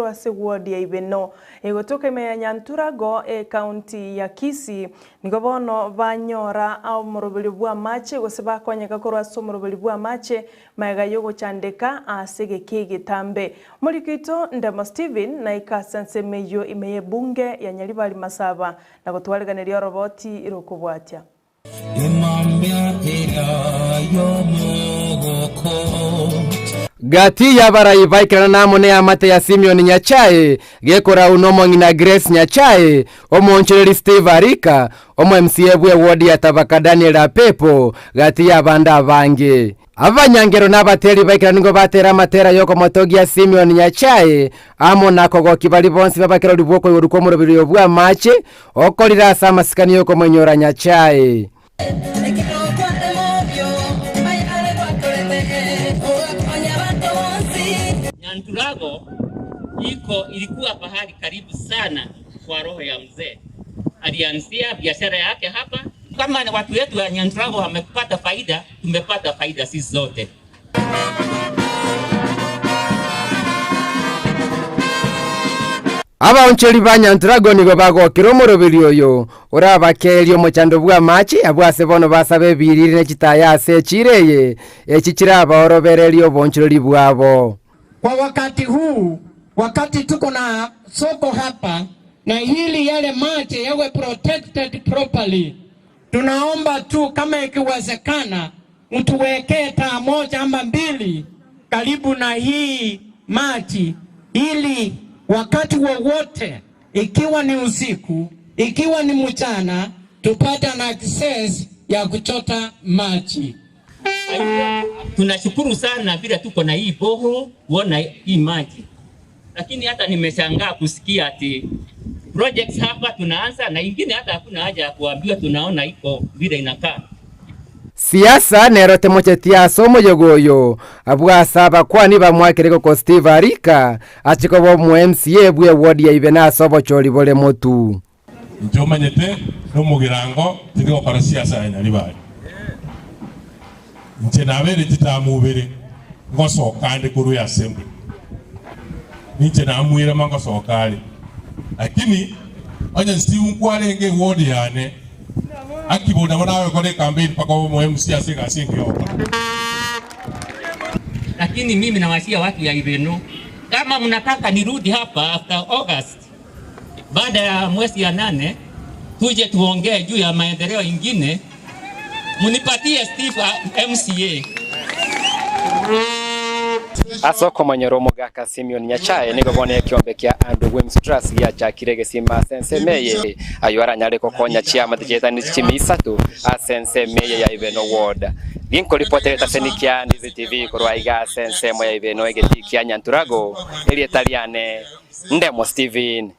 korwa ase ward ya Ibeno egotoka ime ya Nyanturago ekaunti ya Kisii nigo bono banyora omoroberio bw'amache gose bakonyeka korwa ase omoroberio bw'amache magega y'ogochandeka ase egeka egetambe. Omoriki oito Ndemo Stephen naika ase ensemo eyio ime y'ebunge ya Nyaribari Masaba na gotwariganeria oroboti rokobwatia. Emambia eria y'omogoko. Gati y'abarai baikerana amo neamate ya Simeon Nyachae, gekorau nomong'ina Grace Nyachae, omoonchoreri Steve Arika, omo-MCA bw'ewodi ya Tabaka Daniel Apepo, gati y'abande abange. Abanyangero na abateri baikerana nigo batera amatera y'okomotogia Simeon Nyachae, amo na kogokia baria bonsi b'abakerori bw'okoigorwa kw'omorobiri oyo bw'amache, okorire ase amasikani y'okomoinyora Nyachae. Nyanturago iko ilikuwa pahali karibu sana kwa roho ya mzee. Alianzia biashara yake hapa. Kama watu wetu wa Nyanturago wamepata faida, tumepata faida sisi zote. Abaonchori ba Nyanturago nigo bagokire omoroberi oyo orabakeerie omochando bw'amache abwo ase bono basabe ebiriri ne chitaya ase echiira eye, echi chirabaorobererie oboonchoreri bwabo. Kwa wakati huu, wakati tuko na soko hapa na ili yale maji yawe protected properly, tunaomba tu kama ikiwezekana mtuwekee taa moja ama mbili karibu na hii maji, ili wakati wowote, ikiwa ni usiku, ikiwa ni mchana, tupate na access ya kuchota maji. Tunashukuru sana vile tuko na hii boho kuona hii maji, lakini hata nimeshangaa kusikia ati projects hapa tunaanza na ingine hata hakuna haja ya kuambiwa, tunaona iko vile inakaa. Siasa nero temocheti ase omoyega oyo, abwo ase abakwani bamwakire goko Steve Arika ache koba omo MCA bwe ward ya Ibena ase obochori bore motu. Inche omanyete nomogirango tindi gokora siasa ya Nyaribari. Inche nabeire chitamu ibere ngosoka ande korwa eassembly. Ninche namwirema ngosoka are. Lakini onye Steve nkwarenge eward yane, Akibo nabo nagokora ecampaign mpaka obe omo MC ase egasi engiya ogokora. Lakini mimi nawashia watu ya Ibeno, kama mnataka nirudi hapa after August, baada ya mwezi ya nane, tuje tuongee juu ya maendeleo ingine, munipatie Steve MCA. Ase okomonyora omogaka Simeon Nyachae nigo bono ekiombe kia Andrew Weems Trust giachakire egesima ase ensemo eye, ayio aranyare gokonya chiamate chietani chimi isato ase ensemo eye ya Ibeno Ward. Ginkoripotera etaseni kia Ndizi TV korwa aiga ase ensemo ya Ibeno egetii kia Nyanturago, erieta riane Ndemo Steven.